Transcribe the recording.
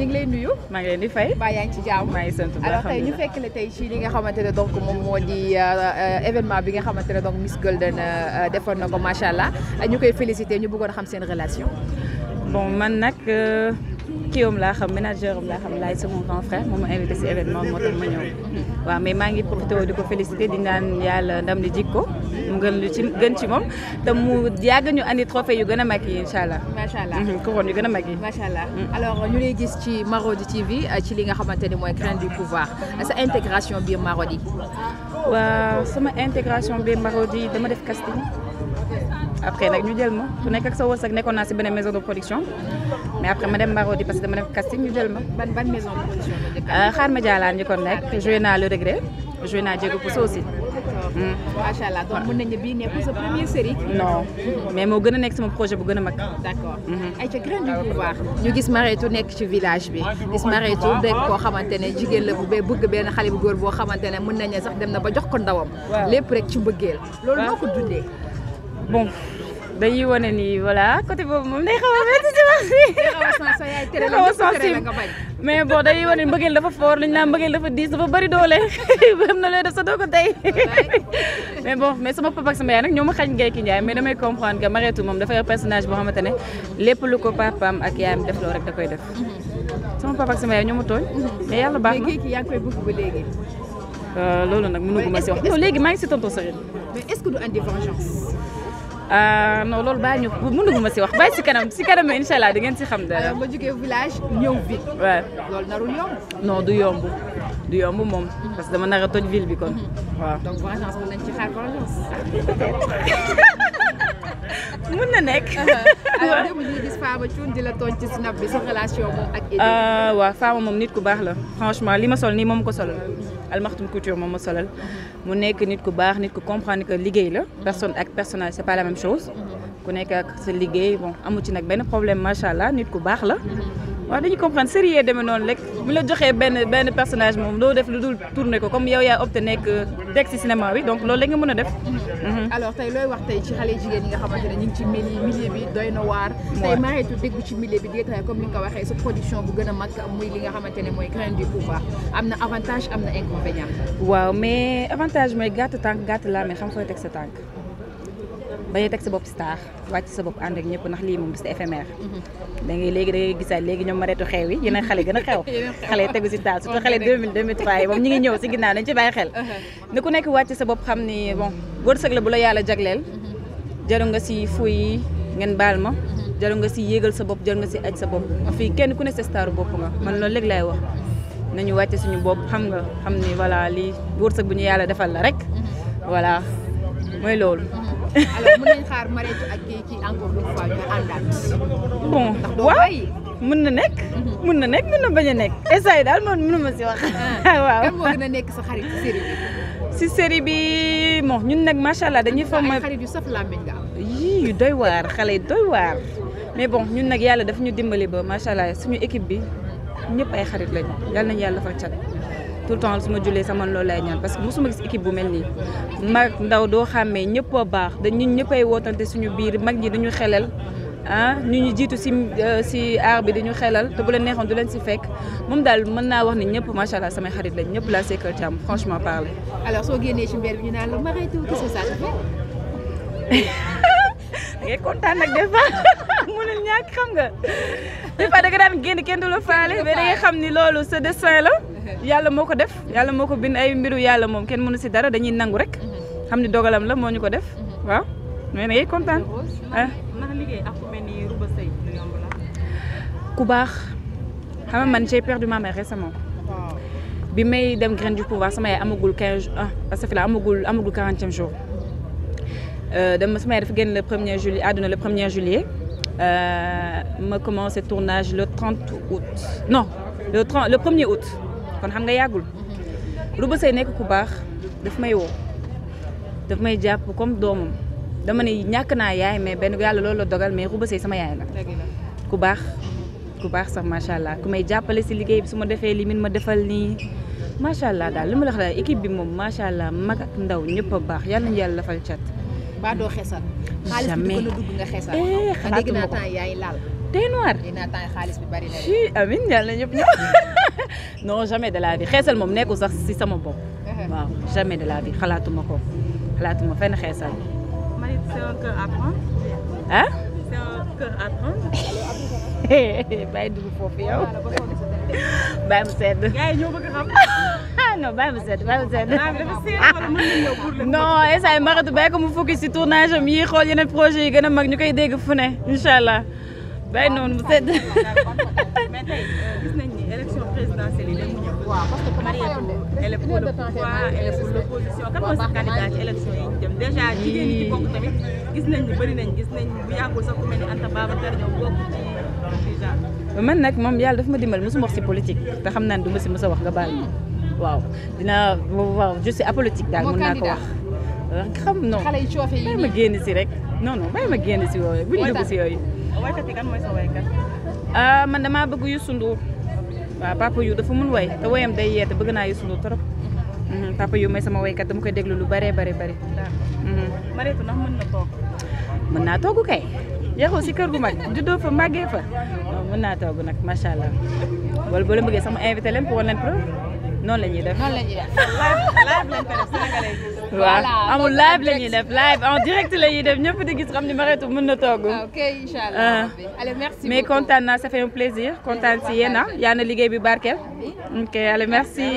ngi lay nuyu. maa ngi leen di fay. mbaa yaa ngi ci jàmm. maa ngi sant bu baax alors tey ñu fekk la tey ci li nga xamante ne donc moom moo di événement bi nga xamante ne donc Miss Golden defoon na ko macha allah ñu koy féliciter ñu bëggoon a xam seen relation. bon man nag kii am laa xam manager am laa xam laay sama grand frère moom ma invité si événement moo tax ma ñëw. waaw mais maa ngi profité di ko féliciter di naan yàlla ndam li jik ko mu gën ci moom te mu yàgg ñu andi trophée yu gën a mag yi incha allah. macha allah couronne yu gën a mag yi. macha allah alors ñu lay gis ci Marodi TV ci li nga xamante ni mooy Graines du Pouvoir sa intégration biir Marodi. waaw sama intégration biir Marodi dama def casting. après nag ñu jël ma ku nekk ak sa wërsëg nekkoon naa si benn maison de production mais après ma dem Marodi parce que dama def casting ñu jël ma. ban maison de production la xaar ma jaalaan ñu kon nekk joué naa Le Regret joué naa Jéego Pousso aussi. macha allah donc mën nañu bii nekkul sa première série. non mais moo gën a nekk sama projet bu gën a mag. d'accord ay ca Graines du Pouvoir. ñu gis Marietou nekk ci village bi gis Marietou nekk koo xamante ne jigéen la bu bëgg benn xale bu góor boo xamante ne mën nañu sax dem na ba jox ko ndawam. lépp rek ci mbëggeel. loolu noo ko dundee. bon dañuy wane ni voilà côté boobu moom day xaw a métti si wax bi. day xaw a sens sa yaay tere la nga bañ. mais bon dañuy wane ni mbëggeel dafa fort lu ñu naan mbëggeel dafa diis dafa bëri doole am na looy def sa doo ko tey mais bon mais sama papa ak sama yaay nag ñoo ma xañ Gaye ki Ndiaye mais damay comprendre que Marietou moom dafa yor personnage boo xamante ne lépp lu ko papaam ak yaayam def loo rek da koy def sama papa ak sama yaay ñoo ma tooñ mais yàlla baax na. mais Gaye ki yaa ngi koy bëgg ba léegi. loolu nag mënuguma si wax non léegi maa ngi si tonton Serigne. mais est-ce que du andi vengeance. non loolu bàyyi ñu mënuguma si wax bàyyi si kanam incha allah di ngeen si xam dara. alors nga jógee village ñëw ville. waaw loolu narul yomb. non du yomb moom. parce que dama nar a toj ville bi kon waaw. donc vengeance mën nañ ci xaar vengeance. mën na nekk. alors démb ñu gis Fama Thioune di la tooñ ci snap bi sa relation moom ak. waaw Fama moom nit ku baax la franchement li ma sol nii moom ko solal Almakhtoum Couture moom ma solal mu nekk nit ku baax nit ku comprendre que liggéey la personne ak personnage c'est pas la même chose ku nekk ak sa liggéey bon amu ci nag benn problème macha allah nit ku baax la. waaw dañuy comprendre sérieux demee noonu rek bu la joxee benn personnage moom doo def lu dul tourner ko comme yow yaa opté nekk teg ci cinéma bi donc loolu la nga mën a def. alors tey looy wax tey ci xale jigéen yi nga xamante ne ñu ngi ci milieu bi doy na waar. tey Marietou déggu ci milieu bi di tey comme ni nga ko waxee sa production bu gën a mag muy li nga xamante ne mooy Graines du Pouvoir am na avantage am na inconvénient. waaw mais avantage mooy gàtt tànk gàtt laa mais xam fooy teg sa tànk. bañ a teg sa bopp star wàcc sa bopp ànd ak ñëpp ndax lii moom c'est éphémère. da ngay léegi da ngay gisaat léegi ñoom Marietou xew yi yeneen xale gën a xew. xale tegu si taal surtout xale 2000 2003 yi moom ñu ngi ñëw si ginnaaw dañ ci bàyyi xel. ni ku nekk wàcc sa bopp xam ni bon wërsëg la bu la yàlla jagleel. jaru nga si fuy ngeen baal ma. jaru nga si yéegal sa bopp jaru nga si aj sa bopp fii kenn ku ne sa staru bopp nga man loolu léegi laay wax. nañu wàcc suñu bopp xam nga xam ni voilà lii wërsëg bu ñu yàlla defal la rek. voilà mooy loolu. alors mën nañ xaar Marietou ak Gaye ki encore une fois ñu àndaat. bon waaw mën na nekk. mën na nekk mën na bañ a nekk. instant yi daal man mënuma si wax. waaw kan moo gën a nekk sa xarit ci série bi. si série bi bon ñun nag macha allah dañuy formé ay xarit yu saf làmmiñ nga am. yii yu doy waar xale yi doy waar. mais bon ñun nag yàlla dafa ñu dimbali ba macha allah suñu équipe bi ñëpp ay xarit lañu yàlla nañu yàlla fa cat. tout le temps su ma jullee sama loolu lay ñaan parce que mosuma gis équipe bu mel nii mag ndaw doo xàmmee ñëpp a baax ñun ñëppay wootante suñu biir mag ñi dañu xelal ñu jiitu si aar bi dañu xelal te bu leen neexoon du leen si fekk moom daal mën naa wax ni ñëpp macha allah samay xarit lañ ñëpp laa sekkal jàmm franchement parler. alors soo génnee ci mbir bi ñu naan la Marietou qu'est-ce que ça te fait. da ngay kontaan nag des fois mënul ñàkk xam nga des fois da nga daan génn kenn du la faale mais da ngay xam ni loolu sa destin la. yàlla moo ko def yàlla moo ko bind ay mbiru yàlla moom kenn mënu si dara dañuy nangu rek xam ni dogalam la moo ñu ko def waaw mais da ngay kontaan. ndax liggéey ak ku mel ni Rouba Seye lu yomb la. ku baax xam nga man j'ai perdu ma mère récemment. bi may dem Graines du Pouvoir sama yaay amagul 15 parce que là amagul 40e jour. sama yaay dafa génn le 1er juillet àdduna le 1er juillet ma commencé tournage le 30 août non le 1er août. kon xam nga yàggul Rouba Seye nekk ku baax daf may woo daf may jàpp comme doomam dama ne ñàkk naa yaay mais benn yàlla loolu la dogal mais Rouba Seye sama yaay la ku baax sax macha allah ku may jàppale si liggéey bi su ma defee li min ma defal nii macha allah daal li ma la wax daal équipe bi moom macha allah mag ak ndaw ñëpp a baax yàlla nañu yàlla lafal cat. ba doo xeesal. xaalis bi gën a dugg nga xeesal. xalaatuma ko dégg naa temps yaay laal. teint noir. dinaa temps xaalis bi bari na de. ci amiin yàlla ñëpp ñëw non jamais de la vie xeesal moom nekkul sax si sama bopp. waaw jamais de la vie xalaatuma ko xalaatuma fenn xeesal. Marie, c'est un cœur à prendre. ah. C'est un cœur à prendre. bàyyi dugg foofu yow bàyyi mu sedd. gars yi ñoo bëgg a xam. non bàyyi mu sedd bàyyi mu sedd. dafa seet wala mën nañu ñëw pour le. non instant yii Mariétou bàyyi ko mu focus si tournage am yi xool yeneen projet yi gën a mag ñu koy dégg fu ne incha allah bàyyi noonu mu sedd. mais tey gis nañ ni élection présidentielle yi léegi mu ñëw. waaw parce que Mariétou elle est pour le pouvoir elle est pour l'opposition kan mooy sa candidat ci élection yi jëm déjà jigéen ñi ci bokk tamit gis nañ ni bëri nañ gis nañ bu yàggul sax ku mel ni Anta Babacar ñëw bokk ci genre. man nag moom yàlla dafa ma dimbali mosuma wax si politique te xam naa ne du ma si mos a wax nga baal ma waaw dinaa waaw je suis apolitique daal mën naa ko wax. xam non xale yi coofe yi bàyyi ma génn si rek non non bàyyi ma génn si yooyu bu ñu dugg si yooyu. waykat yi kan mooy sa waykat. man damaa bëgg Youssou Ndour waaw papa yu dafa mun way te woyam day yeete bëgg naa Youssou Ndour trop papa yu may sama waykat dama koy déglu lu bëree bëri bëri. Mariétou ndax mën na toog. mën naa togg kay yaxu si kër gu mag juddoo fa màggee fa non mën naa togg nag macha allah wala boo leen bëggee sama invité leen pour wan leen preuve noonu la ñuy def. noonu la ñuy def. live lañ ko def sénégalais yi. waaw amul live la ñuy def live en direct la ñuy def ñëpp di gis xam ni Mariétou mën na togg. ok incha allah. allez merci mais beaucoup. kontaan naa ça fait un plaisir kontaan si yéen yaa na liggéey bi barkeel. ok allez merci.